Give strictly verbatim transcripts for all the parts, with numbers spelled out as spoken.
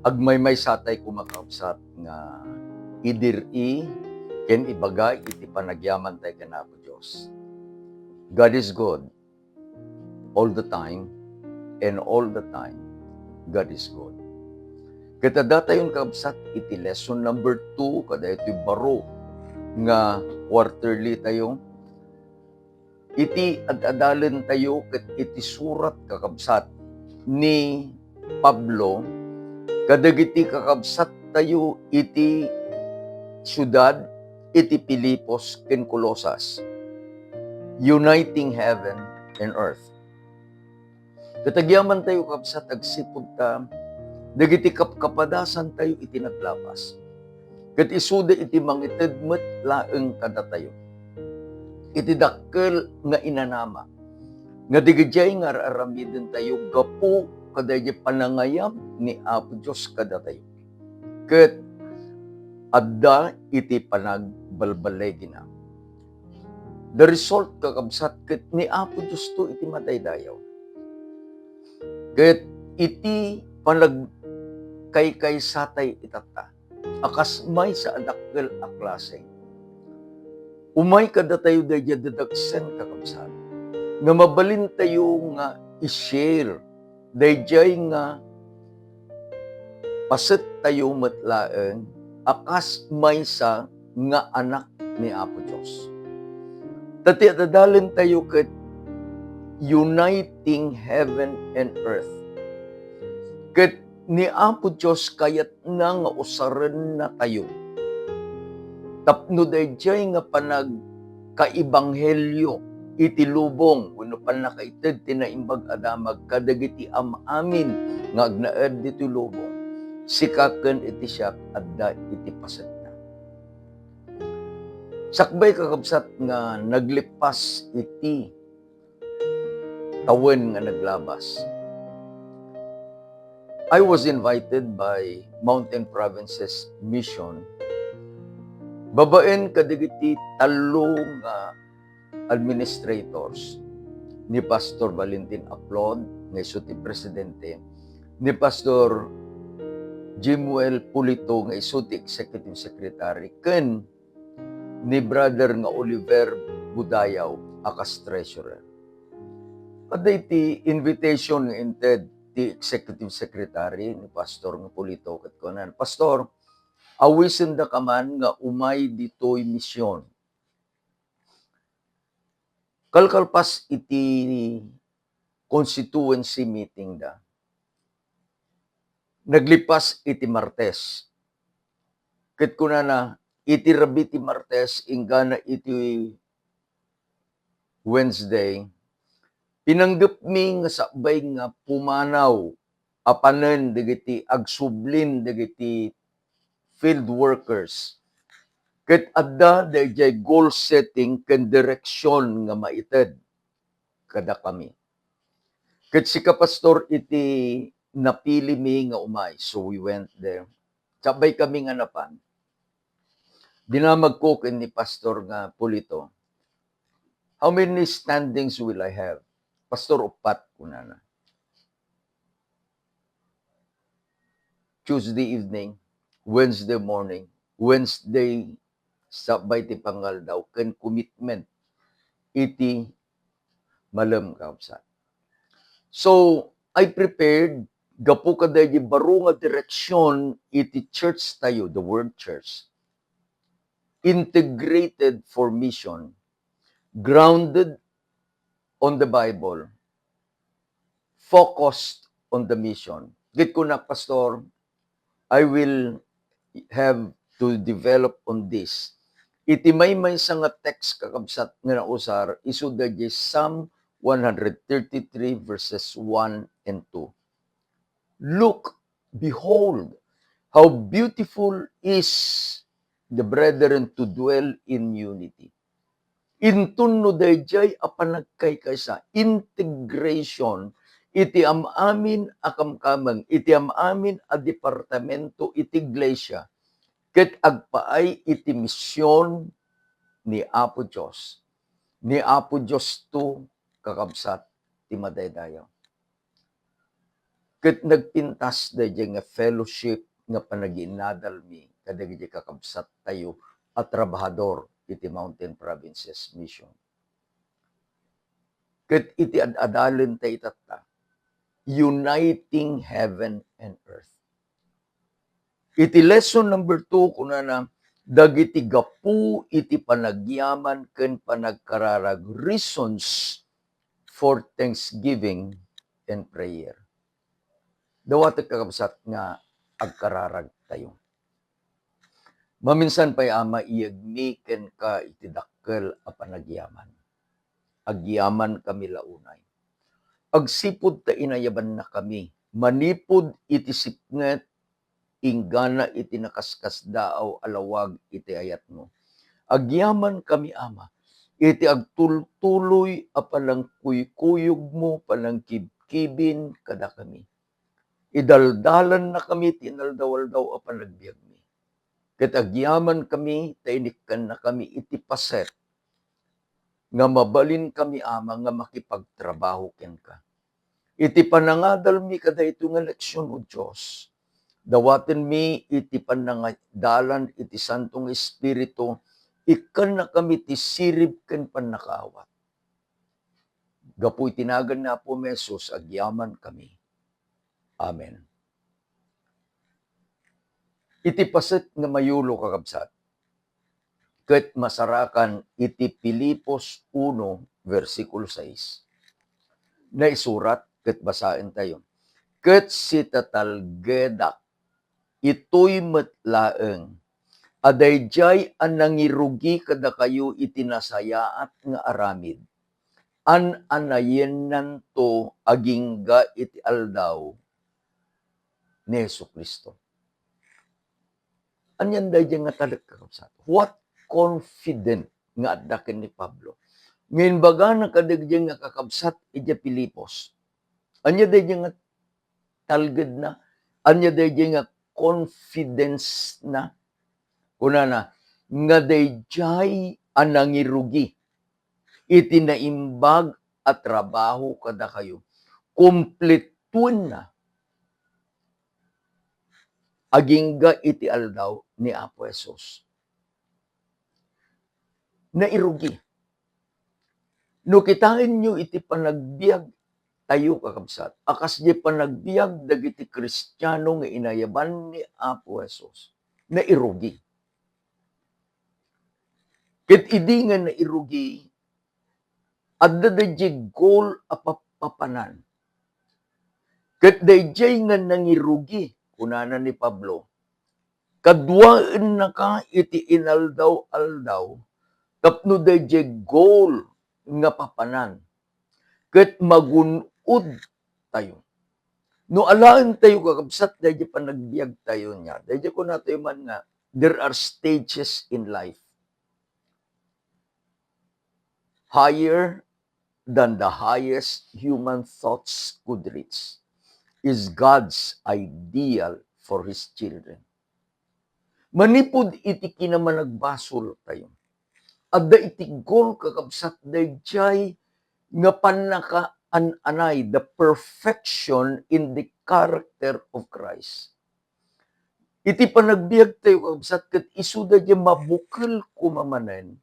Agmaymaysatay koma, kakabsat, nga idir-i ken ibaga iti panagyamantay ken Apo Dios. God is good all the time, and all the time, God is good. Ket addatayon, kakabsat, iti lesson number two, kadaytoy baro nga quarterly tayo. Iti ad-adalentayo ket iti surat, kakabsat, ni Pablo kadagiti kakabsattayo iti siudad iti Filipos ken Colosas, uniting heaven and earth. Ket agyamantayo, kabsat, agsipud ta dagiti kapkapadasantayo iti naglapas. Ket isuda iti mangited met laeng kadatayo iti dakkel nga inanama, nga dagijay nga ar-aramidentayo gapu kadaydi panangayab ni Apo Dios kadatayo. Ket adda iti panagbalbalegina. The result, kakabsat, ket ni Apo Dios to iti madaydayaw. Ket iti panagkaykaysatay itatta, a kas maysa a dakkel a klase, umay kadatayo daydiay dadagsen, kakabsat, nga mabalintayo nga i-share daydiay nga pasettayo met laeng a kas maysa nga anak ni Apo Dios. Ta ti ad-adalentayo ket uniting heaven and earth. Ket ni Apo Dios kayatna nga usarennatayo tapno daydiay nga panagkaebanghelio iti lubong wenno pannakaited ti Naimbag a Damag kadagiti am-amin nga agnaed ditoy lubong, sika ken iti siak adda iti pasetna. Sakbay, kakabsat, nga naglipas iti tawen nga naglabas, I was invited by Mountain Provinces Mission babaen kadagiti tallo nga administrators, ni Pastor Valentin Aplod nga isu ti presidente, ni Pastor Jimuel Pulito nga isu ti executive secretary, ken ni Brother nga Oliver Budayaw a kas treasurer. Adda iti invitation nga inted ti executive secretary ni Pastor nga Pulito ket kunan, "Pastor, awisendaka man nga umay ditoy mission." Kalkalpas iti constituency meeting da, naglipas iti Martes. Ket kunana, iti rabii ti Martes inggana iti Wednesday, pinanggepmi nga sakbay nga pumanaw a panen dagiti agsublin dagiti field workers. Ket adda daydiay goal setting ken direksion nga maited kadakami. Ket sika, Pastor, iti napilimi nga umay. So we went there. Sakbay kami nga napan. Dinamagko ken ni Pastor nga Pulito, "How many standings will I have?" "Pastor, uppat," kunana. Tuesday evening, Wednesday morning, Wednesday sakbay ti pangaldaw ken commitment iti malem, kakabsat. So, I prepared gapu kadaydi baro nga direksion iti church tayo, the word church. Integrated for mission, grounded on the Bible, focused on the mission. Ket kunak, "Pastor, I will have to develop on this." Iti maymaysa nga text, kakabsat, nga nausar, isu daydi Psalm one hundred thirty-three verses one and two. "Look, behold, how beautiful is the brethren to dwell in unity." Inton no daydiay a panagkaykaysa, integration iti am-amin a kamkameng, iti am-amin a departamento iti iglesia, ket agpaay iti mision ni Apo Dios. Ni Apo Dios to, kakabsat, ti madaydayaw. Ket nagpintas daydiay nga fellowship nga panagiinnadalmi kadagiti kakabsattayo a trabahador iti Mountain Provinces Mission. Ket iti ad-adalenta itatta, uniting heaven and earth. Iti lesson number two, kunana, dagiti gapu iti panagyaman ken panagkararag, reasons for thanksgiving and prayer. Dawatek, kakabsat, nga agkararagtayo. Maminsan pay, Ama, iyegmi kenka iti dakkel a panagyaman. Agyamankami la unay. Agsipud ta inayabannakami, manipud iti sipnget inggana iti nakaskasdaaw a lawag iti ayatmo. Agyamankami, Ama, iti agtultuloy a panangkuykuyogmo, panangkibkibin kadakami. Idaldalannakami ti inaldaw-aldaw a panagbiagmi. Ket agyamankami ta inikkannakami iti paset nga mabalinkami, Ama, nga makipagtrabaho kenka. Iti panangadalmi kadaytoy nga leksion, O Dios, dawatenmi iti panangadalan iti Santo nga Espiritu, ikkannakami ti sirib ken pannakaawat. Gapu iti nagan ni Apo Jesus, agyamankami. Amen. Iti paset nga mayulo, kakabsat, ket masarakan iti Filipos uno, bersikulo sais. Naisurat ket basaentayo, "Ket sitatalgedak, itoy met laeng a daydiay a nangirugi kadakayo iti nasayaat nga aramid, an-anayennanto agingga iti aldaw ni Jesu-Cristo." Anian daydiay nga talek, kakabsat? What confident nga adda ken ni Pablo nga imbagana kadagdiay nga kakabsat idiay Filipos. Ania daydiay nga talgedna? Ania daydiay nga confidence na? Kunana, nga daydiay a nangirugi iti naimbag a trabaho kadakayo, kumpletoenna agingga iti aldaw ni Apo Jesus. Nairugi. No kitaenyo iti panagbiag tayo, kakabsat, a kasdiay panagbiag dagiti Kristiano nga inayaban ni Apo Jesus, nairugi. Ket idi nga nairugi, adda daydiay goal a papapanan. Ket daydiay nga nangirugi, kunana ni Pablo, kaduaennaka iti inaldaw-aldaw tapno daydiay goal nga papanan ket magun-od tayo. No alaen tayo, kakabsat, daydiay panagbiag tayo niya, daydiay kunatayo man nga, there are stages in life. Higher than the highest human thoughts could reach is God's ideal for His children. Manipud iti kinamanagbasol tayo, adda iti goal, kakabsat, daydiay nga pannakaananay, the perfection in the character of Christ. Iti panagbiag tayo, kakabsat, ket isu daydiay mabukel koma manen,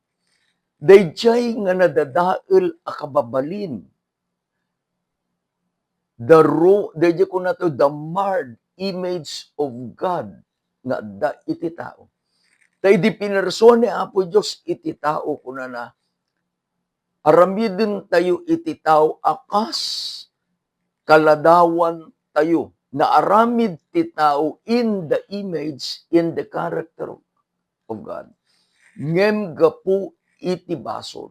daydiay nga nadadael a kababalin. The ru-, daydiay kunatayo, the marred image of God nga adda iti tao. Ta idi pinersona ni Apo Dios iti tao, kunana, aramiden tayo iti tao a kas kaladawan tayo. Naaramid ti tao in the image, in the character of God. Ngem gapu iti basol,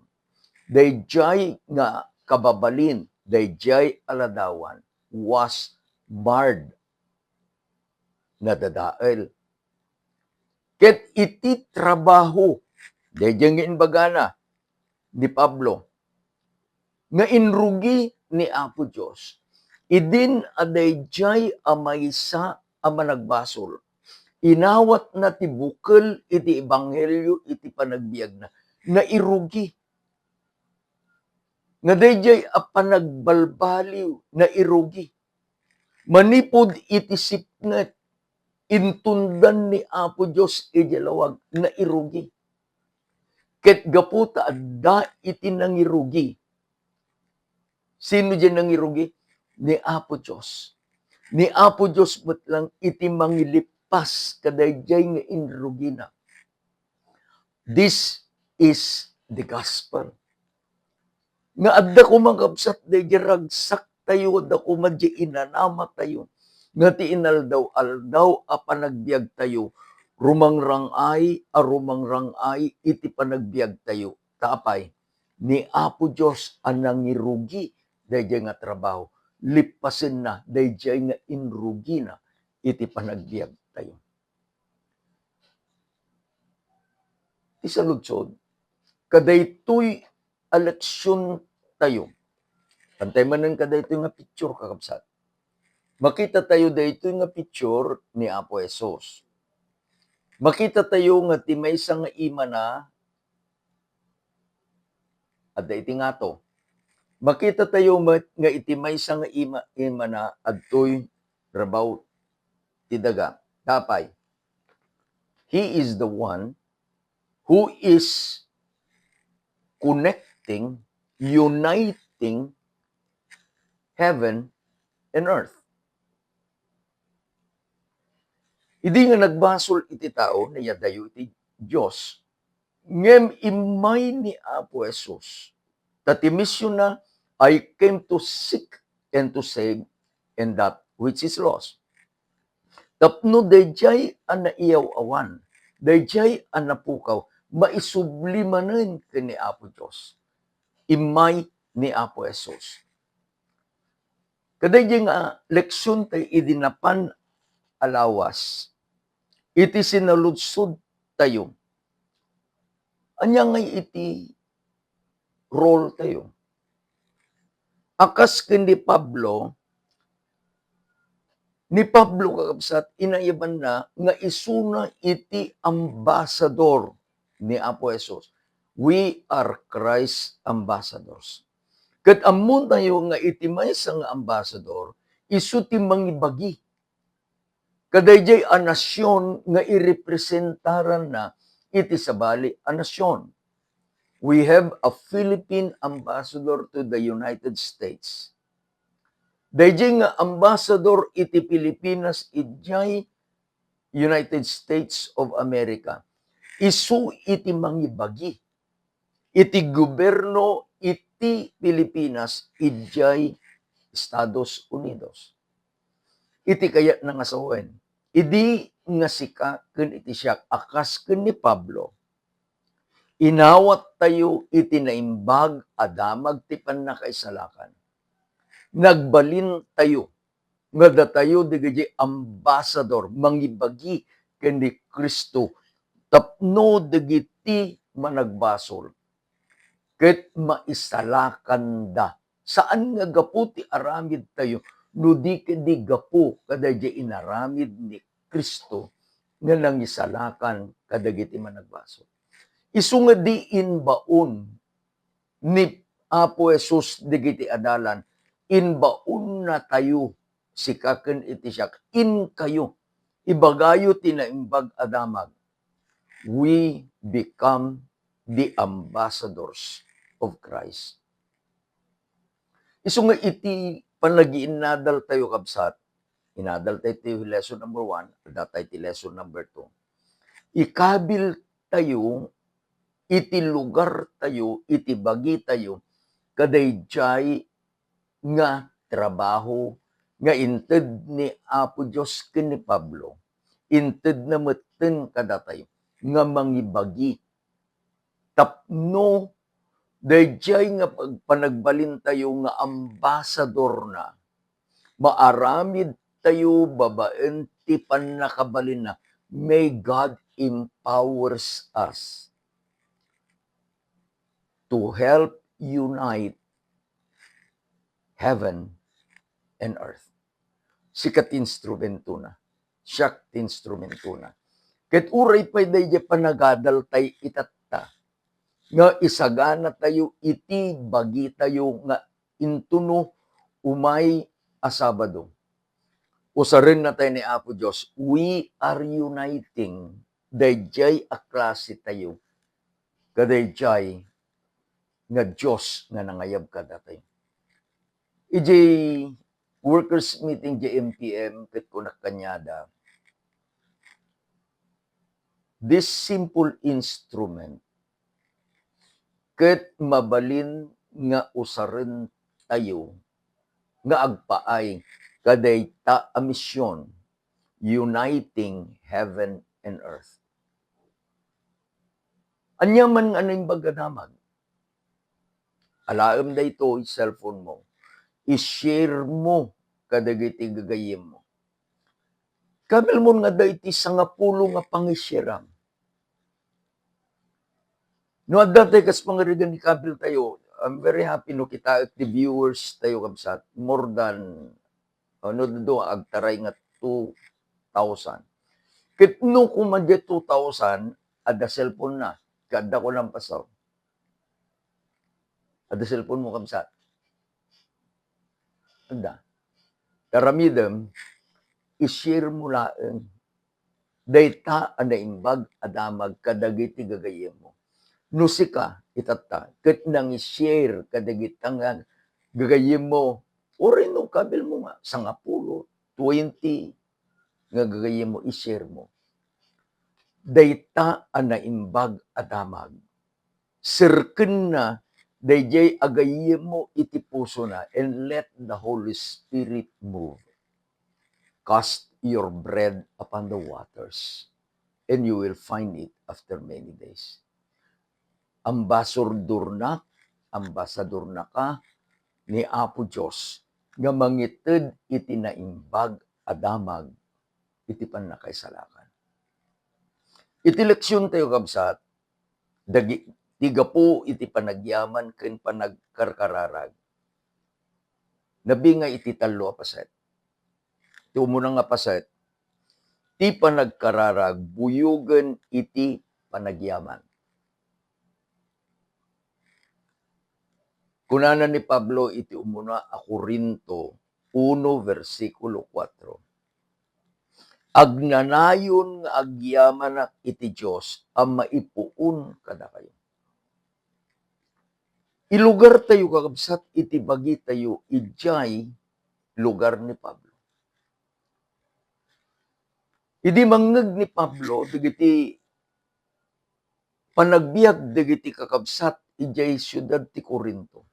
daydiay nga kababalin, daydiay a ladawan was marred, nadadael. Ket iti trabaho, daydiay nga imbagana ni Pablo, nga inrugi ni Apo Dios, idin a daydiay a maysa a managbasol, inawatna ti bukel iti ebanghelio iti panagbiagna, nairugi. Nga daydiay a panagbalbaliw, nairugi. Manipud iti sipnget, intundan ni Apo Dios idiay lawag, nairugi. Ket gapu ta adda iti nangirugi. Sino diay nangirugi? Ni Apo Dios. Ni Apo Dios met lang iti mangilippas kadaydiay nga inrugina. This is the gospel. Nga adda koma, kabsat, daydiay ragsak tayo, adda koma di inanama tayo. Nga ti inaldaw-aldaw a panagbiag tayo, rumangrang-ay a rumangrang-ay iti panagbiag tayo. Ta apay, ni Apo Dios a nangirugi daydiay nga trabaho. Lippasenna daydiay nga inrugina iti panagbiag tayo. Ti saludsod, kadaytoy a leksion tayo. Pantay manen kadaytoy nga picture, kakabsat. Makita tayo daytoy nga picture ni Apo Jesus. Makita tayo nga ti maysa nga imana adda iti ngato. Makita tayo met nga iti maysa nga ima-, imana adtoy rabaw ti daga. Ta apay, he is the one who is connecting, uniting heaven and earth. Idi nga nagbasol iti tao, nayadayo iti Dios. Ngem immay ni Apo Jesus, ta ti missionna, "I came to seek and to save and that which is lost." Tapno daydiay a naiyaw-awan, daydiay a napukaw, maisubli manen ken ni Apo Dios. Immay ni Apo Jesus. Kadaydiay nga leksion tayo idi napan a lawas, iti sinaludsod tayo. Ania ngay iti role tayo? A kas ken ni Pablo, ni Pablo, kakabsat, inayabanna nga isuna iti ambasador ni Apo Jesus. We are Christ ambassadors. Ket ammo tayo nga iti maysa nga ambasador, isu ti mangibagi kadaydiay a nasion nga irepresentaranna iti sabali a nasion. We have a Philippine ambassador to the United States. Daydiay nga ambassador iti Pilipinas idiay United States of America, isu iti mangibagi iti gobyerno iti Pilipinas idiay Estados Unidos. Iti kayatna nga sawen, idi nga sika ken iti siak a kas ken ni Pablo, inawat tayo iti naimbag a damag ti pannakaisalakan. Nagbalin tayo nga datayo dagiti ambasador, mangibagi ken ni Cristo tapno dagiti managbasol ket maisalakanda. Saan nga gapu ti aramid tayo, no di ket di gapu kadaydiay inaramid ni Cristo nga nangisalakan kadagiti managbasol. Isu nga di inbaon ni Apo Jesus dagiti adalan, inbaonna tayo, sika ken iti siak, inkayo, ibagayo ti naimbag a damag. We become the ambassadors of Christ. Isu nga iti panagiinnadal tayo, kabsat, inadal tayo ti lesson number one, adda tayo ti lesson number two. Ikabil tayo iti lugar tayo, iti bagi tayo, kadaydiay nga trabaho nga inted ni Apo Dios ken ni Pablo, intedna metten kadatayo nga mangibagi tapno daydiay nga pag-, panagbalintayo nga ambasadorna, maaramid tayo babaen ti pannakabalinna. May God empowers us to help unite heaven and earth. Sika ti instrumentona. Siak ti instrumentona. Ket uray pay daydiay panagadal tay itatta, nga isagana tayo iti bagi tayo nga intuno umay a Sabado. Usarennatay ni Apo Dios. We are uniting daydiay a klase tayo kadaydiay nga Dios nga nangayab kadatayo. Idiay workers meeting diay M P M, ket kunak kaniada, this simple instrument ket mabalin nga usaren tayo nga agpaay kadayta a mision, uniting heaven and earth. Ania man nga naimbag a damag, alaem daytoy cellphone mo, i-share mo kadagiti gagayyemmo. Kabilmo nga daytoy sangapulo nga pangishaream. No adda tay kas pangarigan ni kabil tayo, I'm very happy no kitaek ti viewers tayo, kabsat. More than, ano, do, agtaray nga two thousand. Ket no koma diay two thousand, adda cellphone na. Ket adda ko lang pasaw. Adda cellphone mo, kabsat? Adda. Aramidem, i-share mo laeng dayta a naimbag a damag kadagiti gagayyemmo. No sika, itatta, ket nangi-share kadagita nga gagayyemmo, uray no kabilmo nga, sangapulo, twenty nga gagayyemmo, i-share mo. Dayta a naimbag a damag, serkenna daydiay a gayyemmo iti pusona, and let the Holy Spirit move. Cast your bread upon the waters, and you will find it after many days. Ambasadornak, ambasadornaka ni Apo Dios nga mangited iti naimbag a damag iti pannakaisalakan. Iti leksion tayo, kabsat, dagi-, ti gapu iti panagyaman ken panagkarkararag, nabingay iti tallo a paset. Ti umuna nga paset, ti panagkararag buyogen iti panagyaman. Kunana ni Pablo iti umuna a Corinto uno, bersikulo kuatro, "Agnanayon nga agyamanak iti Dios a maipuon kadakayo." Ilugartayo, kakabsat, iti bagitayo idiay lugar ni Pablo. Idi mangngeg ni Pablo dagiti panagbiag dagiti kakabsat idiay siudad ti Corinto,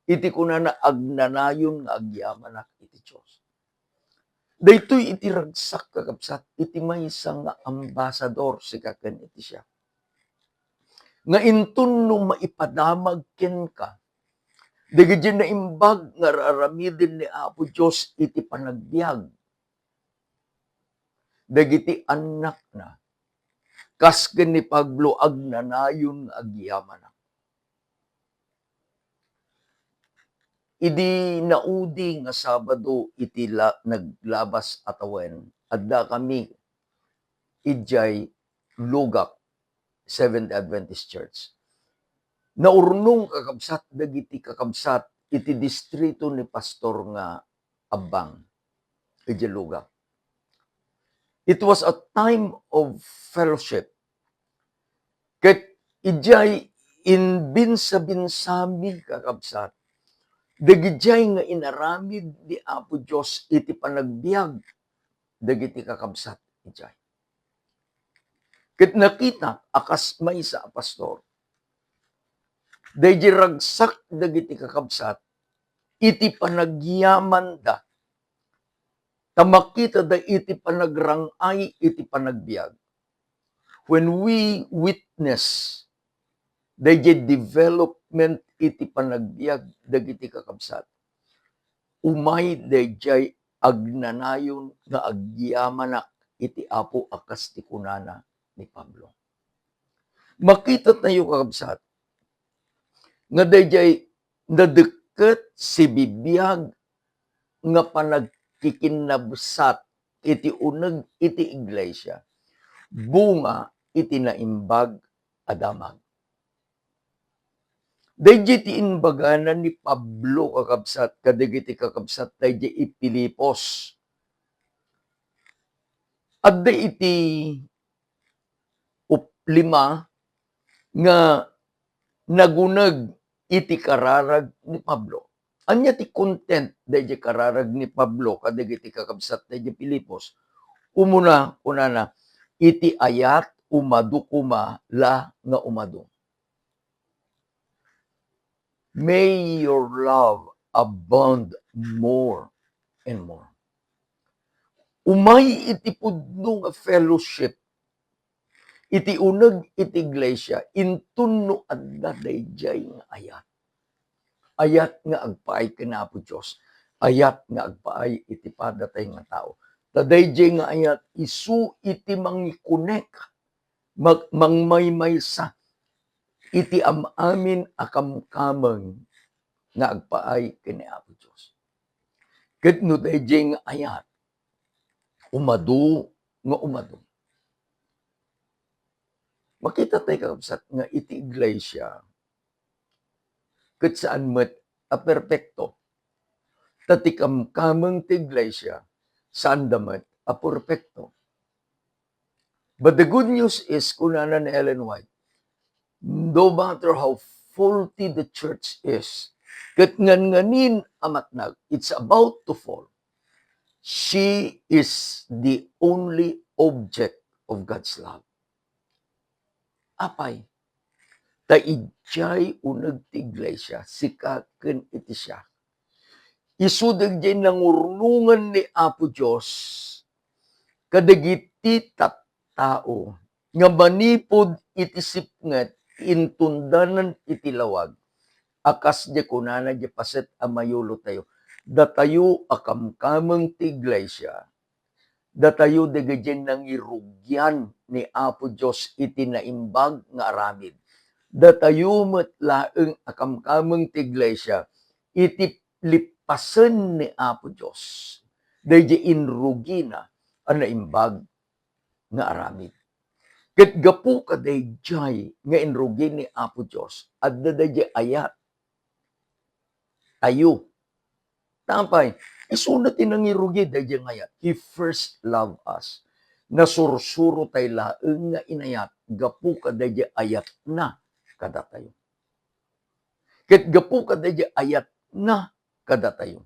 iti kunana, "Agnanayon nga agyamanak iti Dios." Daytoy iti ragsak, kakabsat, iti maysa nga ambasador sika ken iti siak, nga inton no maipadamag kenka dagiti naimbag nga ar-aramiden ni Apo Dios iti panagbiag dagiti annakna, kas ken ni Pablo, "Agnanayon nga agyamanak." Idi naudi nga Sabado iti la-, naglabas a tawen, adda kami idiay Lugak Seventh Adventist Church. Naurnong, kakabsat, dagiti kakabsat iti distrito ni Pastor nga Abbang, idiay Lugak. It was a time of fellowship. Ket idiay inbinsabinsami, kakabsat, dagidiay nga inaramid ni Apo Dios iti panagbiag dagiti kakabsat idiay. Ket nakitak a kas maysa a pastor, daydi ragsak dagiti kakabsat iti panagyamanda, ta makitada iti panagrang-ay iti panagbiag. When we witness daydiay development iti panagbiag dagiti kakabsat, umay daydiay agnanayon nga agyamanak iti Apo a kas ti kunana ni Pablo. Makita tayo, kakabsat, nga daydiay nadekket, sibibiag nga panagkikinnabsat iti uneg iti iglesia, bunga iti naimbag a damag. Daydiay ti imbagana ni Pablo, kakabsat, kadagiti kakabsat daydiay i Filipos. Adda iti up-, lima nga naguneg iti kararag ni Pablo. Ania ti content daydiay kararag ni Pablo kadagiti kakabsat daydiay Filipos? Umuna, kunana, "Iti ayat, umadu koma la nga umadu." May your love abound more and more. Umay iti pudno nga fellowship, iti uneg iti iglesia, inton no adda daydiay nga ayat. Ayat nga agpaay ken Apo Dios. Ayat nga agpaay iti padatay nga tao. Ta daydiay nga ayat isu iti mangikonek, mag-, mangmaymaysa iti am-amin a kamkameng nga agpaay ken ni Apo Dios. Ket no daydiay nga ayat, umadu nga umadu. Makita tayo, kakabsat, nga iti iglesia, ket saan met a perpekto. Ta ti kamkameng ti iglesia, saanda met a perpekto. But the good news is, kunana ni Ellen White, "No matter how faulty the church is, ket ngan-nganin a matnag, it's about to fall. She is the only object of God's love." Apay, ta idiay uneg ti iglesia, sika ken iti siak. Isu dagiti nangurnongan ni Apo Dios kadagiti tattao nga manipud iti sipnget intundanan iti lawag. A kas di kunana di paset a mayulotayo, datayo a kamkameng ti iglesia, datayo dagiti nangirugian ni Apo Dios iti naimbag nga aramid. Datayo met laeng a kamkameng ti iglesia iti lippasen ni Apo Dios daydi inrugina a naimbag nga aramid. Ket gapu kadaydiay nga inrugi ni Apo Dios, adda daydi ayat tayo. Apay, isuna ti nangirugi daydi nga ayat. He first loved us. Nasursuro tayo laeng nga inayat gapu kadaydi ayatna kadatayo. Ket gapu kadaydi ayatna kadatayo,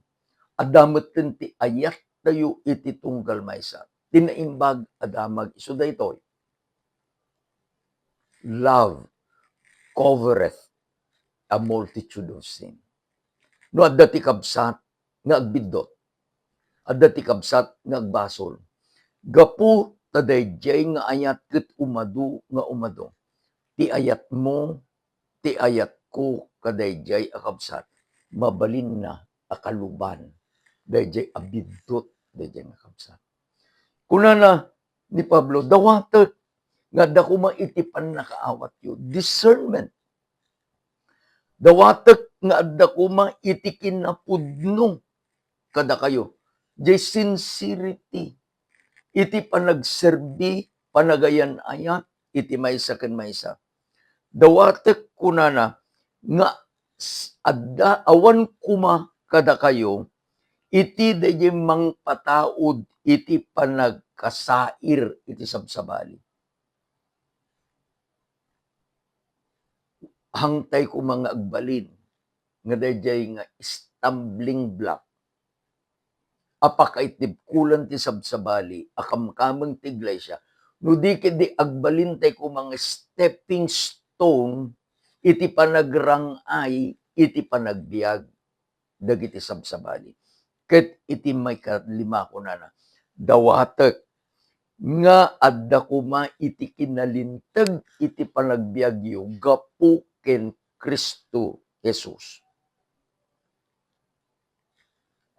adda metten ti ayattayo iti tunggal maysa. Ti naimbag a damag isu daytoy. Love covereth a multitude of sin. No adda ti kabsat nga agbiddut, adda ti kabsat nga agbasol, gapu ta daydiay nga ayat ket umadu nga umadu. Ti ayatmo, ti ayatko kadaydiay a kabsat, mabalinna a kaluban daydiay a biddut daydiay nga kabsat. Kunana ni Pablo, dawatek nga adda koma iti pannakaawatyo, discernment. Dawatek nga adda koma iti kinapudno kadakayo, jay sincerity, iti panagserbi, panagayan-ayat iti maysa ken maysa. Dawatek, kunana, nga s-, adda awan koma kadakayo iti daydi mangpataud iti panagkasair iti sabsabali. Hangtay koma nga agbalin nga daydiay nga stumbling block a pakaitibkolan ti sabsabali a kamkameng ti iglesia, no di ketdi agbalintay koma nga stepping stone iti panagrang-ay iti panagbiag dagiti sabsabali. Ket iti maikalima, kunana, dawatek nga adda koma iti kinalinteg iti panagbiagyo gapu ken Cristo Jesus.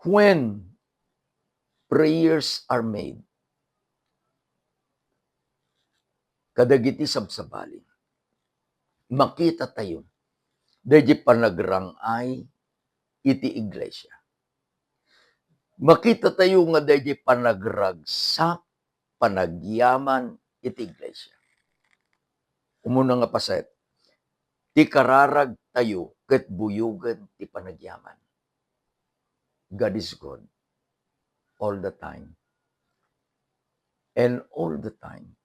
When prayers are made kadagiti sabsabali, makita tayo daydi panagrang-ay iti iglesia. Makita tayo nga daydi panagragsak, panagyaman iti iglesia. Umuna nga paset, ti kararag tayo ket buyogen ti panagyaman. God is good all the time. And all the time,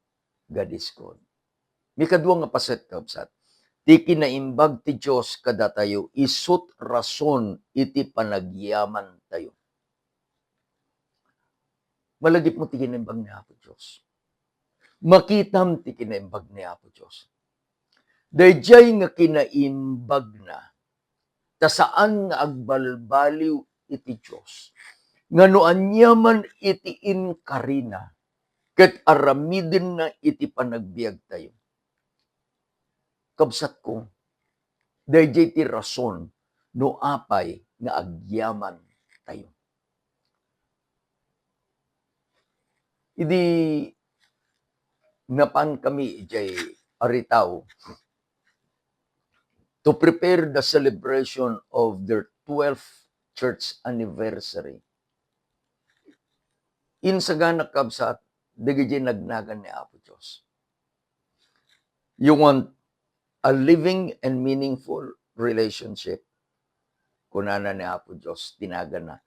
God is good. Mikadua nga paset, kabsat, ti kinaimbag ti Dios kadatayo isut' rason iti panagyamantayo. Malagipmo ti kinaimbag ni Apo Dios. Makitam ti kinaimbag ni Apo Dios. Daydiay nga kinaimbagna, ta saan nga agbalbaliw iti Dios, nga no aniaman iti inkarina, ket aramidenna iti panagbiagtayo. Kabsatko, daydiay ti rason no apay nga agyamantayo. Idi napan kami idiay Aritao to prepare the celebration of their twelfth church anniversary, insagana, kabsat, dagiti nagnagan ni Apo Dios. You want a living and meaningful relationship? Kunana ni Apo Dios, tinagana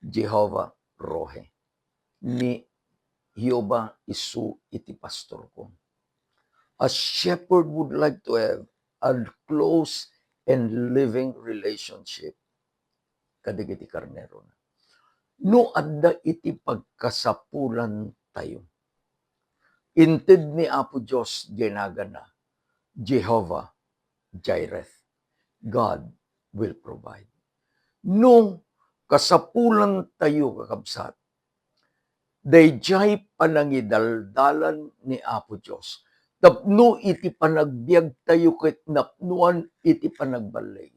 Jehovah Rohi. Ni Jehovah isu iti pastorko. A shepherd would like to have a close and living relationship kadagiti karnerona. No adda iti pagkasapulantayo, inted ni Apo Dios diay naganna, Jehovah Jireh, God will provide. No kasapulantayo, kakabsat, daydiay panangidaldalan ni Apo Dios tapno iti panagbiagtayo ket napnoan iti panagballig.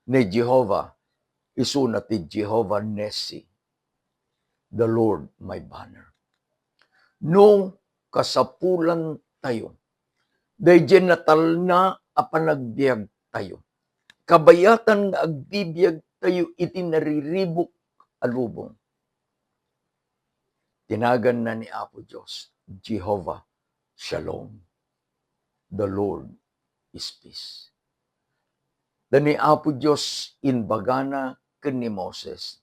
Ni Jehovah, isuna ti Jehovah Nissi, the Lord my banner. No kasapulantayo, daydiay natalna a panagbiagtayo, kabayatan nga agbibiagtayo iti nariribuk a lubong. Tinaganna ni Apo Dios, Jehovah Shalom. The Lord is peace. Ta ni Apo Dios imbagana ken ni Moses,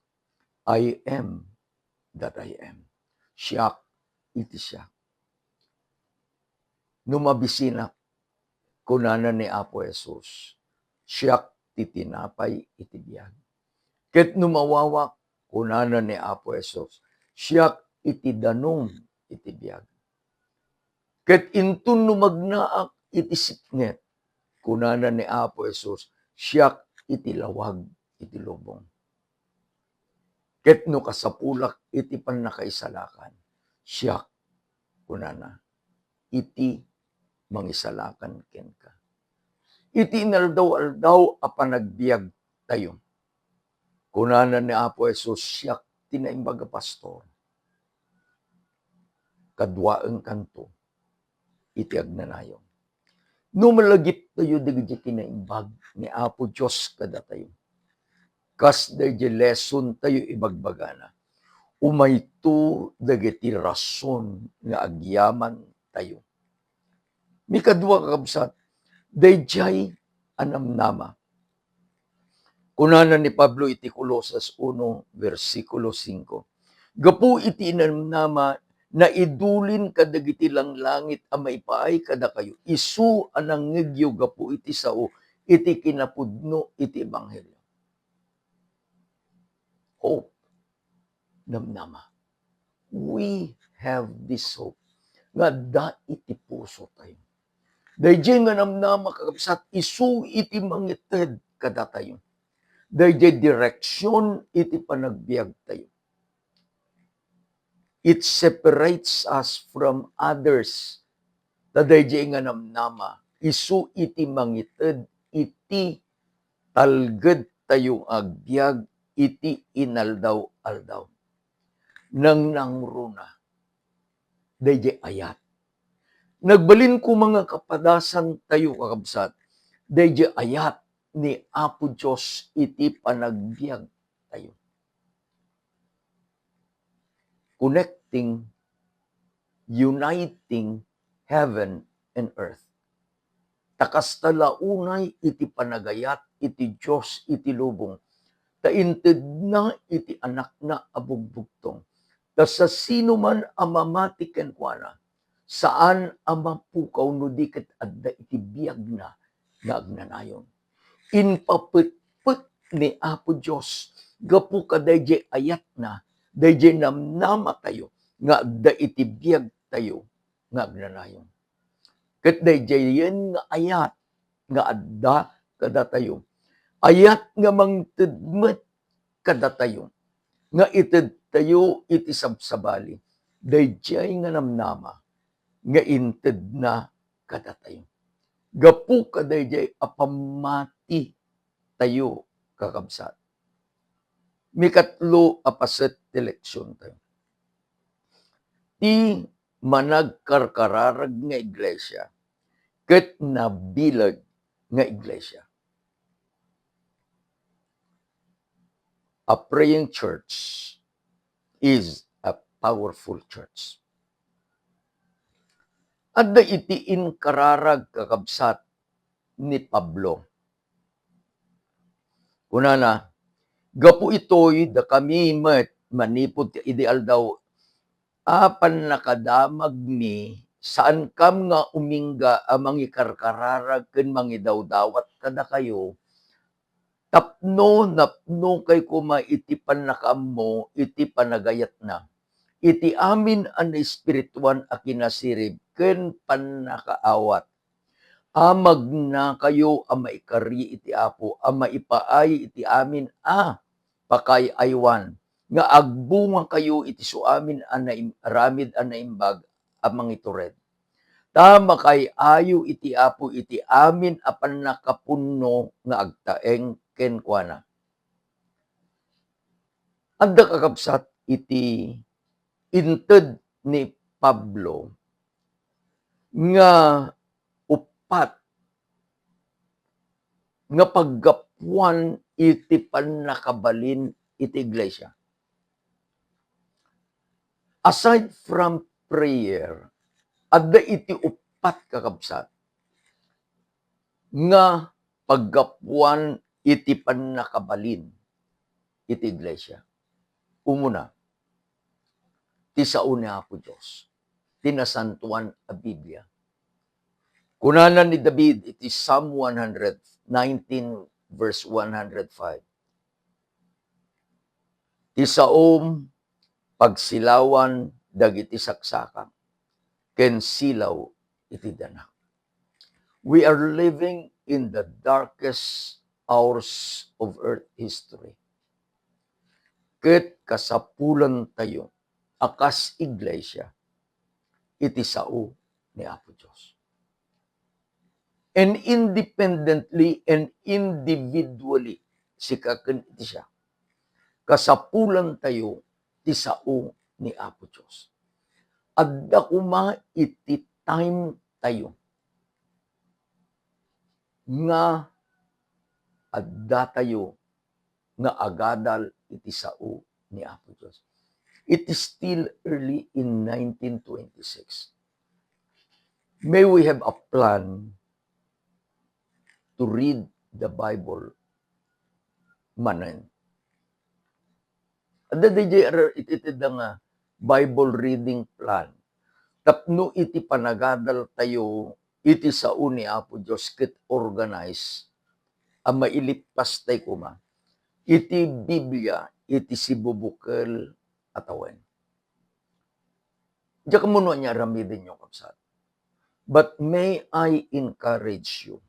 "I am that I am." Siak iti siak. No mabisinak, kunana ni Apo Jesus, "Siak ti tinapay iti biag." Ket no mawawak, kunana ni Apo Jesus, "Siak iti danum iti biag." Ket inton no magnaak iti sipnget, kunana ni Apo Jesus, "Siak iti lawag iti lubong." Ket no kasapulak iti pannakaisalakan, siak, kunana, iti mangisalakan kenka. Iti inaldaw-aldaw a panagbiagtayo, kunana ni Apo Jesus, "Siak ti naimbag a pastor. Kaduaenkanto iti agnanayon." No malagiptayo dagiti kinaimbag ni Apo Dios kadatayo, kas daydi lesson tayo ibagbagana, umayto dagiti rason nga agyaman tayo. Mikadua, kakabsat, daydiay a namnama. Kunana ni Pablo iti Colosas uno, bersikulo singko, "Gapu iti inamnama, naidulin kadagiti langlangit a maipaay kadakayo, isu a nangngegyo gapu iti sao iti kinapudno iti ebanghelio." Hope. Namnama. We have this hope nga adda iti puso tayo. Daydiay nga namnama, kakabsat, isu iti mangited kadatayo. Daydiay direksyon iti panagbiag tayo. It separates us from others. Ta daydiay nga namnama, isu iti mangited iti talged tayo nga agbiag iti inaldaw-aldaw. Nangnangruna daydiay ayat. Nagbalin koma nga kapadasan tayo, kakabsat, daydiay ayat ni Apo Dios iti panagbiag tayo. Connecting, uniting heaven and earth. Ta kasta la unay iti panagayat iti Dios iti lubong, ta intedna iti Anakna a bugbugtong, Ta sasinoman a mamati kenkuana, saan a mapukaw no di ket adda iti biagna nga agnanayon. Impapetpet ni Apo Dios gapu kadaydiay ayatna, daydiay namnamatayo nga adda iti biagtayo nga agnanayon. Ket daydiayen nga ayat nga adda kadatayo. Ayat nga mangted met kadatayo, nga itedtayo iti sabsabali. Daydiay nga namnama nga intedna kadatayo. Gapu kadaydiay a pammati tayo, kakabsat. Mikatlo a paset ti leksion tayo. Ti managkarkararag nga iglesia ket nabileg nga iglesia. A praying church is a powerful church. Adda iti inkararag, kakabsat, ni Pablo. Kunana, "Gapu itoy, dakami met manipud idi aldaw a pannakadamagmi, saankam nga umingga a mangikarkararag ken mangidawdawat kadakayo, tapno napnokay koma iti pannakaammo iti panagayatna, iti amin a naespirituan a kinasirib ken pannakaawat." Amagnakayo a maikari iti Apo, a maipaay iti amin a pakaay-aywan, nga agbungakayo iti suamin a naim-, aramid a naimbag a mangitured. Ta makaay-ayo iti Apo iti amin a pannakapunno nga agtaeng kenkuana. Adda, kakabsat, iti inted ni Pablo nga uppat nga paggapuan iti pannakabalin iti iglesia. Aside from prayer, adda iti uppat, kakabsat, nga paggapuan iti pannakabalin iti iglesia. Umuna, ti sao ni Apo Dios, ti nasantoan a Biblia. Kunana ni David iti Psalm one hundred nineteen, verse one hundred five, "Ti saom, pagsilawan dagiti saksakam, ken silaw iti danak." We are living in the darkest hours of earth history. Ket kasapulantayo a kas iglesia iti sao ni Apo Dios. And independently and individually, sika ken iti siak, kasapulantayo ti sao ni Apo Dios. Adda koma iti time tayo nga addatayo nga agadal iti sao ni Apo Dios. It is still early in nineteen twenty-six. May we have a plan to read the Bible manen. Adda daydiay ar-, ititedda nga Bible reading plan. Tapno iti panagadal tayo iti sao ni Apo Dios ket organize a mailippastay koma iti Biblia iti sibubukel a tawen. Diak ammo no ania aramidenyo, kabsat. But may I encourage you,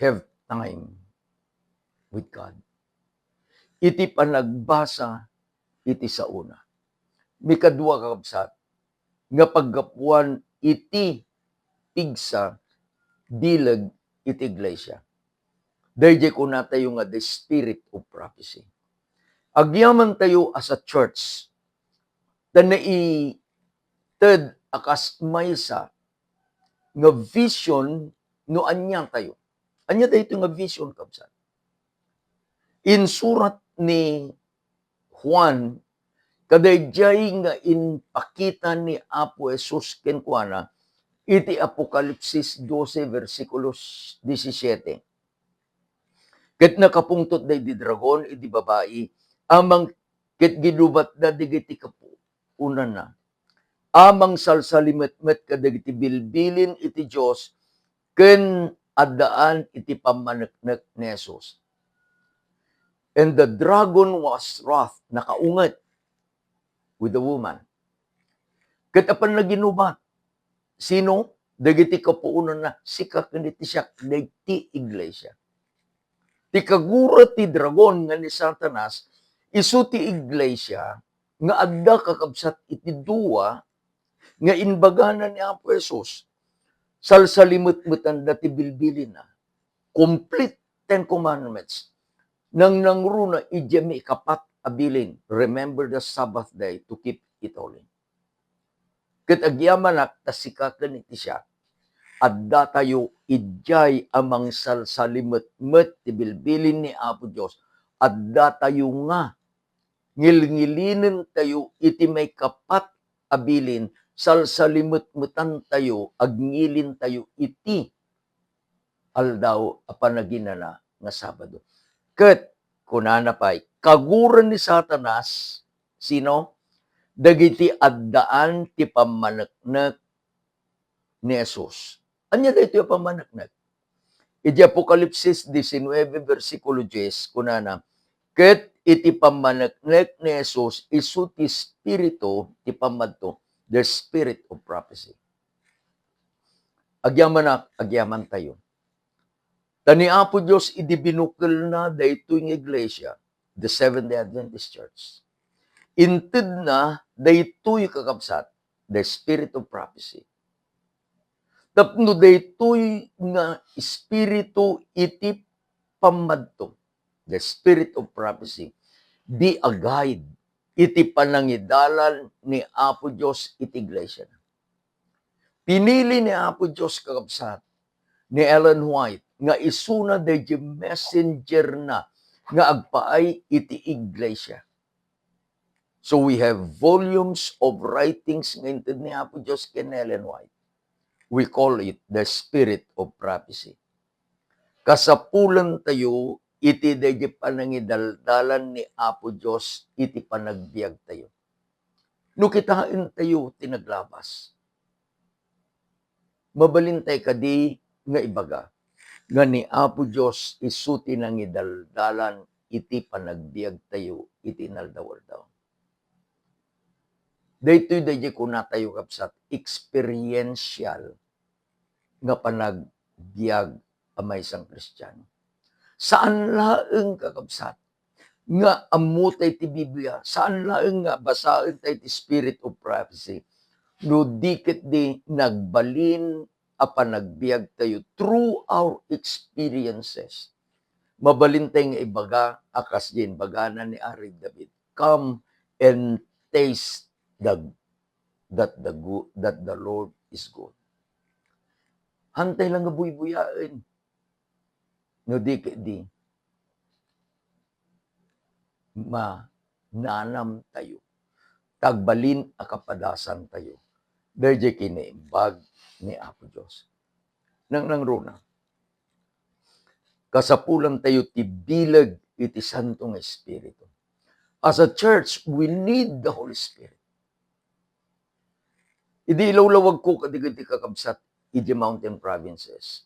have time with God. Iti panagbasa iti saona. Mikadua, kakabsat, nga paggapuan iti pigsa, bileg iti iglesia. Daydiay kunatayo nga the spirit of prophecy. Agyamantayo as a church, ta naited a kas maysa nga vision no ania tayo. Ania daytoy nga vision, kabsat? Insurat ni Juan, kadaydiay nga impakita ni Apo Jesus kenkuana iti Apokalipsis doce, bersikulo disisiete. Ket nakapungtot daydi dragon idi babai a mang-, ket ginubatda dagiti kapuonanna a mangsalsalimetmet kadagiti bilbilin iti Dios ken addaan iti pammaneknek ni Jesus. And the dragon was wroth, nakaunget with the woman. Ket apan naginubat, sino? Dagiti kapuonanna, sika ken iti siak, dagiti iglesia. Ti kagura ti dragon nga ni Satanas, isu ti iglesia nga adda kakabsat iti dua nga imbagana ni Apo Jesus. Salsalimetmetanda ti bilbilinna. Complete Ten Commandments. Nangnangruna idiay maikapat a bilin, "Remember the Sabbath day to keep it holy." Ket agyamanak ta sika ken iti siak, addatayo idiay a mangsalsalimetmet ti bilbilin ni Apo Dios. Addatayo nga ngilngilinentayo iti maikapat a bilin, salsalimetmetantayo, agngilentayo iti aldaw a panaginana nga Sabado. Ket kunana pay, kagura ni Satanas, sino? Dagiti addaan ti pammaneknek ni Jesus. Ania daytoy a pammaneknek? Iti Apokalipsis diecinueve, bersikulo dies, kunana, "Ket iti pammaneknek ni Jesus, isu ti Espiritu ti pammadto," the spirit of prophecy. Agyamanak, agyamantayo. Ta ni Apo Dios idi binukelna daytoy nga iglesia, the Seventh-day Adventist Church, intedna daytoy, kakabsat, the spirit of prophecy. Tapno daytoy nga espiritu iti pammadto, the spirit of prophecy, be a guide iti panangidalan ni Apo Dios iti iglesia. Pinili ni Apo Dios, kakabsat, ni Ellen White nga isuna daydi messenger na nga agpaay iti iglesia. So we have volumes of writings nga inted ni Apo Dios ken Ellen White. We call it the spirit of prophecy. Kasapulantayo iti daydi panangidaldalan ni Apo Dios iti panagbiagtayo. No kitaentayo ti naglabas, mabalintay kadi nga ibaga nga ni Apo Dios isu ti nangidaldalan iti panagbiagtayo iti inaldaw-aldaw. Daytoy daydi kunatayo, kabsat, experiential nga panagbiag a maysa nga Kristiano. Saan laeng, kakabsat, nga ammotay ti Biblia, saan laeng nga basaentayo ti spirit of prophecy, no di ketdi nagbalin a panagbiagtayo through our experiences. Mabalintay nga ibaga a kas di imbagana ni Ari David, "Come and taste the, that the good, that the Lord is good." Hantay lang nga buybuyaen. No di ketdi, mananamtayo, ta agbalin a kapadasantayo daydi kinaimbag ni Apo Dios. Nangnangruna, kasapulantayo ti bileg iti Santo nga Espiritu. As a church, we need the Holy Spirit. Idi ilawlawagko kadagiti kakabsat iti mountain provinces,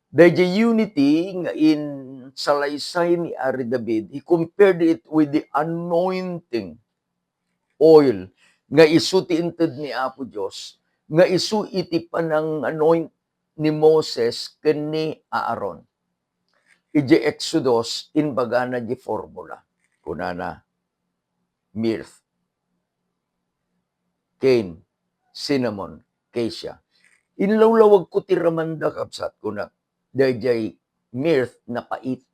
daydi unity nga insalaysay ni Ari David, he compared it with the anointing oil nga isu ti inted ni Apo Dios, nga isu iti panang-anoint ni Moses ken ni Aaron. Iti Exodus, imbagana di formula. Kunana, myrrh, cane, cinnamon, cassia. Inlawlawagko ti ramanda, kabsat, kuna, daydiay myrrh napait.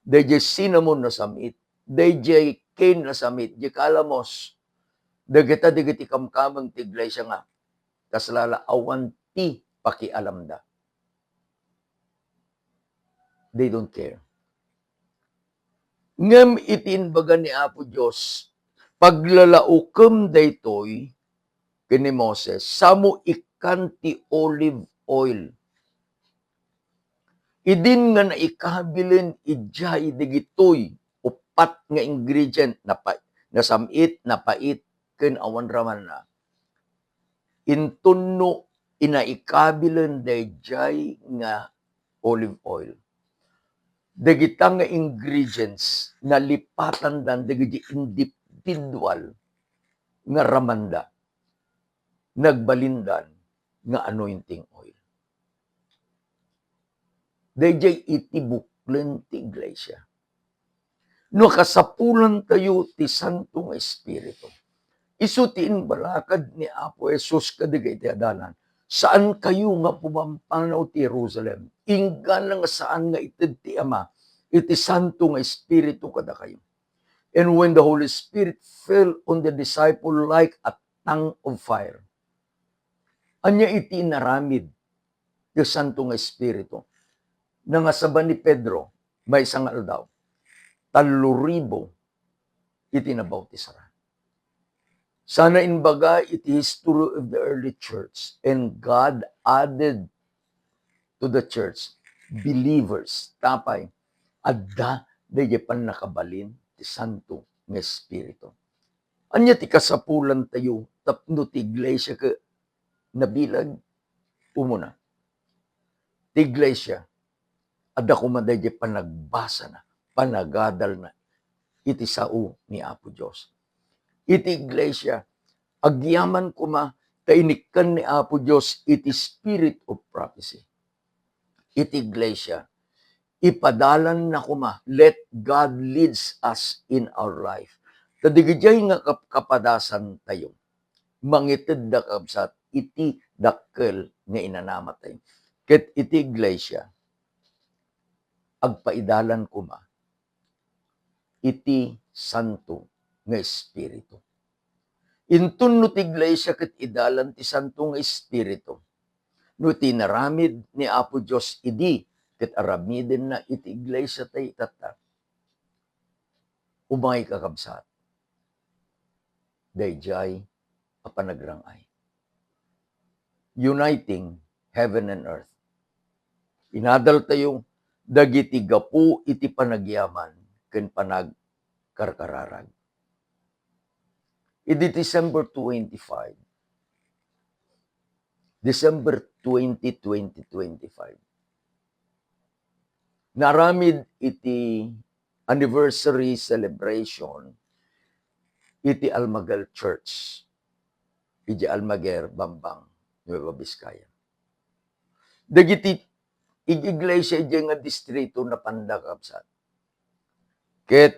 Daydiay cinnamon nasam-it. Daydiay cane nasam-it. Di kalamos. Dagita dagiti kamkameng ti iglesia nga kasla la awan ti pakialamda. They don't care. Ngem iti imbaga ni Apo Dios, "Paglalaukem daytoy ken ni Moses, samo ikkan ti olive oil." Idin nga naikabilen idiay dagitoy, o pat nga ingredient, napa-, nasam-it, napait, ken awan ramanna. Inton no inaikabilen daydiay nga olive oil, dagita nga ingredients, nalipatandan dagiti individual nga ramanda, nagbalindan nga anointing oil. Daydiay iti buklen ti iglesia. No kasapulantayo ti Santo nga Espiritu, isu ti imbalakad ni Apo Jesus kadagiti adalan, "Saankayo nga pumampanaw ti Jerusalem, inggana nga saan nga ited ti Ama iti Santo nga Espiritu kadakayo." And when the Holy Spirit fell on the disciple like a tongue of fire. Ania iti inaramid ti Santo nga Espiritu? Nangasaba ni Pedro, maysa nga aldaw, tallo ribu iti nabautisar. Sana imbaga iti history of the early church, and God added to the church believers. Apay? Adda daydiay pannakabalin ti Santo nga Espiritu. Ania ti kasapulantayo tapno ti iglesia ket nabileg? Umuna, ti iglesia, adda koma daydiay panagbasana, panagadalna iti sao ni Apo Dios. Iti iglesia, agyaman koma ta inikkan ni Apo Dios iti spirit of prophecy. Iti iglesia, ipadalanna koma, let God leads us in our life. Ta dagijay nga kap-, kapadasantayo, mangitedda, kabsat, iti dakkel nga inanamatayo. Ket iti iglesia, agpaidalan koma iti Santo nga Espiritu. Inton no ti iglesia ket idalan ti Santo nga Espiritu, no ti inaramid ni Apo Dios idi ket aramidenna iti iglesia tayo itatta, umay, kakabsat, daydiay a panagrang-ay. Uniting heaven and earth. Inadaltayo dagiti gapu iti panagyaman ken panagkarkararag. Idi December twenty-five, December twenty, twenty twenty-five, naaramid iti anniversary celebration iti Almaguer Church, iti Almaguer, Bambang, Nueva Vizcaya. Dagiti ig-, iglesia iti nga distrito napanda, kabsat. Ket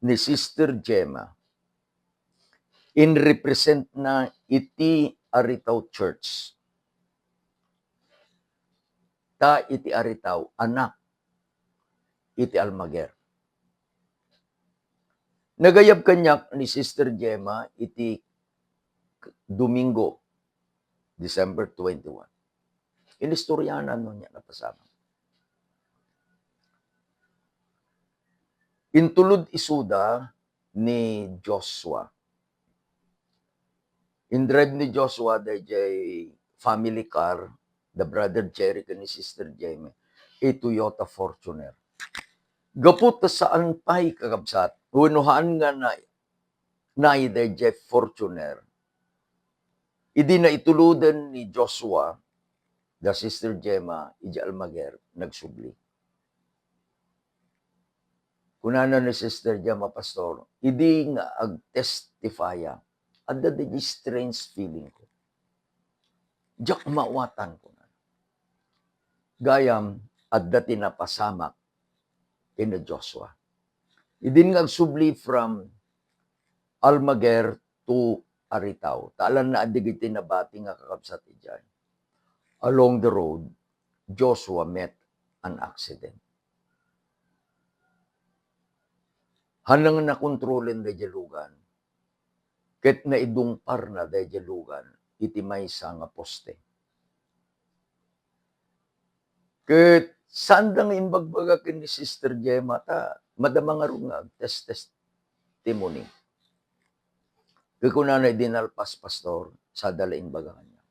ni Sister Gemma, in represent na iti Aritao Church. Ta iti Aritao, anak iti Almaguer. Nagayab kaniak ni Sister Gemma iti Domingo, December twenty-one. Inistoryanan no niya napasamak. Intulod isuda ni Joshua. In-drive ni Joshua dayjay family car, da Brother Jerry ken ni Sister Jamie, a Toyota Fortuner. Gapu ta saan pay, kakabsat, wenno haan nga na-, naay dayjay Fortuner, idi naituloden ni Joshua da Sister Gemma iti Almaguer, nagsubli. Kunana ni Sister Gemma, "Pastor, idi nga agtestifaya, adda dayjay strange feeling ko. Diak maawatan," kunana. Gayam, adda ti napasamak ken ni Joshua. Idin nga agsubli from Almaguer to Aritao, ta alanna a dagiti nabati nga kakabsat idiay. Along the road, Joshua met an accident. Haan nga nakontrolen dayjay lugan, ket naidungparna dayjay lugan iti maysa nga poste. Ket saanda nga imbagbaga ken ni Sister Gemma, ta madama ngarud nga agtes-testimony. Ket kunana idi nalpas, Pastor, sada la imbaga kaniak.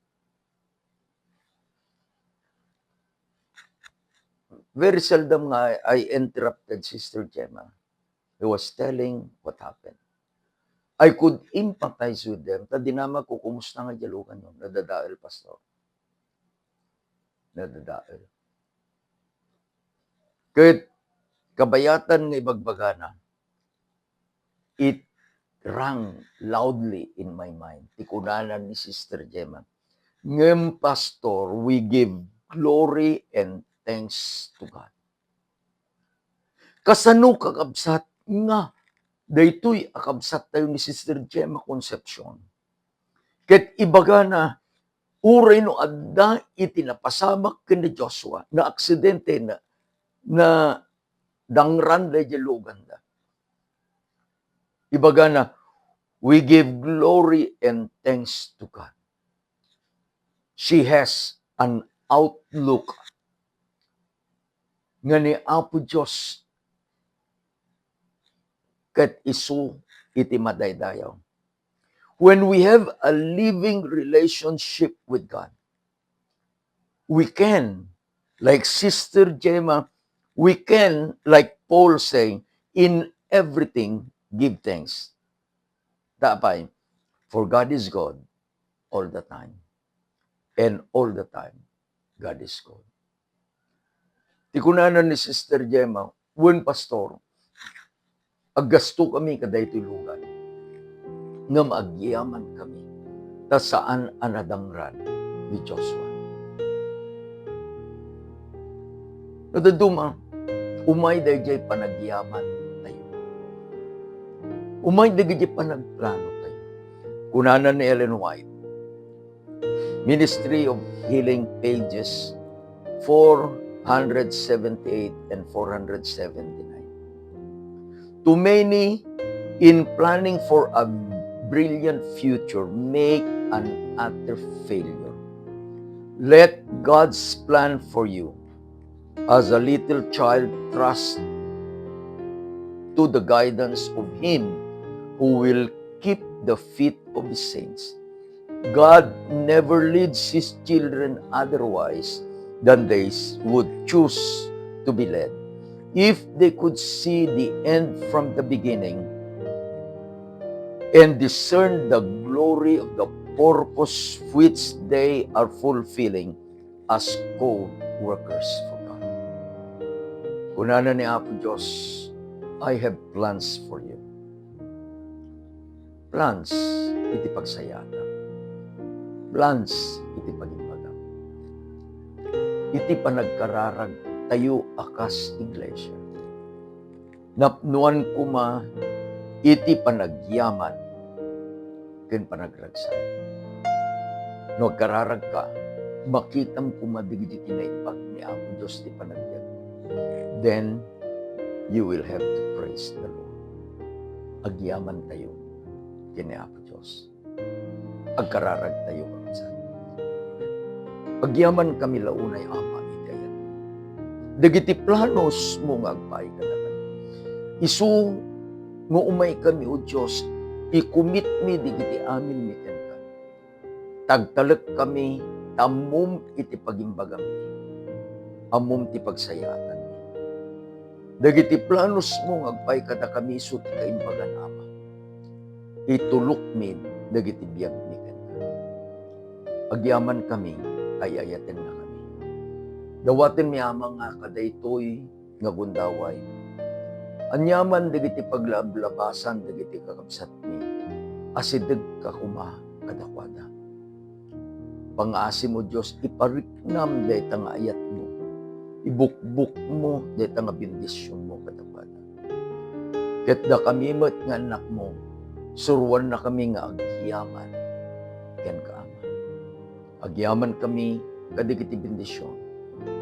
Very seldom nga I, I interrupted Sister Gemma. He was telling what happened. I could empathize with them. Ta dinamagko, "Kumusta nga diay luganyo?" "Nadadael, Pastor." Nadadael. Ket kabayatan nga ibagbagana, it rang loudly in my mind. Ti kunana ni Sister Gemma, "Ngem, Pastor, we give glory and thanks to God." Kasano, kakabsat, nga daytoy a kabsattayo ni Sister Gemma Concepcion? Ket ibagana, uray no adda iti napasamak ken ni Joshua, naaksidente, na, nadangran daydiay luganda. Ibagana, "We give glory and thanks to God." She has an outlook nga ni Apo Dios ket isu iti madaydayaw. When we have a living relationship with God, we can, like Sister Gemma, we can, like Paul saying, "In everything give thanks." Ta apay, "For God is good all the time, and all the time God is good." Ti kunana ni Sister Gemma, "Wen, Pastor, aggastokami kadaytoy lugan, ngem agyamankami, ta saan a nadangran ni Joshua." No dadduma, umay daydiay panagyamantayo. Umay dagiti panagplanotayo. Kunana ni Ellen White, Ministry of Healing, pages four hundred seventy-eight and four hundred seventy-nine. Too many, in planning for a brilliant future, make an utter failure. Let God's plan for you, as a little child trusts to the guidance of Him who will keep the feet of His saints. God never leads His children otherwise than they s-, would choose to be led. If they could see the end from the beginning and discern the glory of the purpose which they are fulfilling as co-workers for God. Kunana ni Apo Dios, "I have plans for you." Plans iti pagsayaatam. Plans iti pagimbagam. Iti panagkararagtayo a kas iglesia, napnoan koma iti panagyaman ken panagragsak. No agkararagka, makitam koma dagiti kinaimbag ni Apo Dios ti panagbiagmo. Then, you will have to praise the Lord. Agyamantayo ken ni Apo Dios. Agkararagtayo, kakabsat. Agyamankami la unay, Ama, iti ayat. Dagiti planosmo nga agpaay kadakami. Isu nga umaykami, O Dios, ikumitmi dagiti aminmi kenka. Tagtalekkami ta ammom iti pagimbagammi. Ammom ti pagsayaatanmi. Dagiti planosmo nga agpaay kadakami isu ti kaimbagan, Ama. Itulokmi dagiti biagmi kenka. Agyamankami, ay-ayatennakami. Dawatenmi, Ama, nga kadaytoy nga gundaway. Aniaman dagiti paglablabasan dagiti kakabsatmi, asidegka koma kadakuada. Pangaasim, O Dios, ipariknam dayta nga ayatmo. Ibukbokmo dayta nga bendisionmo kadakuada. Ket dakami met nga annakmo, suroannakami nga agyaman kenka, Ama. Agyamankami kadagiti bendision.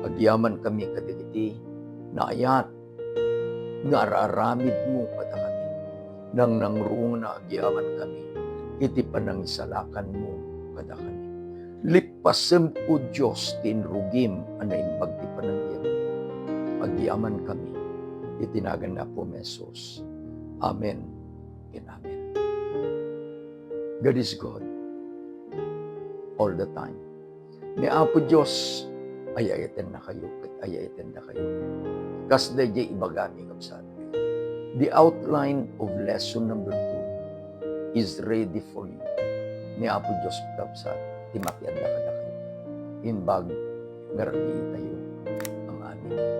Agyamankami kadagiti naayat nga ar-aramidmo kadakami. Nangnangruna agyamankami iti panangisalakanmo kadakami. Lippasem, O Dios, ti inrugim a naimbag ti panagbiagmi. Agyamankami iti nagan ni Apo Jesus. Amen ken amen. God is good all the time. Ni Apo Dios, ay-ayatennakayo ket ay-ayatennakayo. Kas daydiay ibagami, kabsat, The outline of lesson number two is ready for you. Ni Apo Dios kabsat ti makiadda kadakayo. Imbag nga rabii tayo. Amen.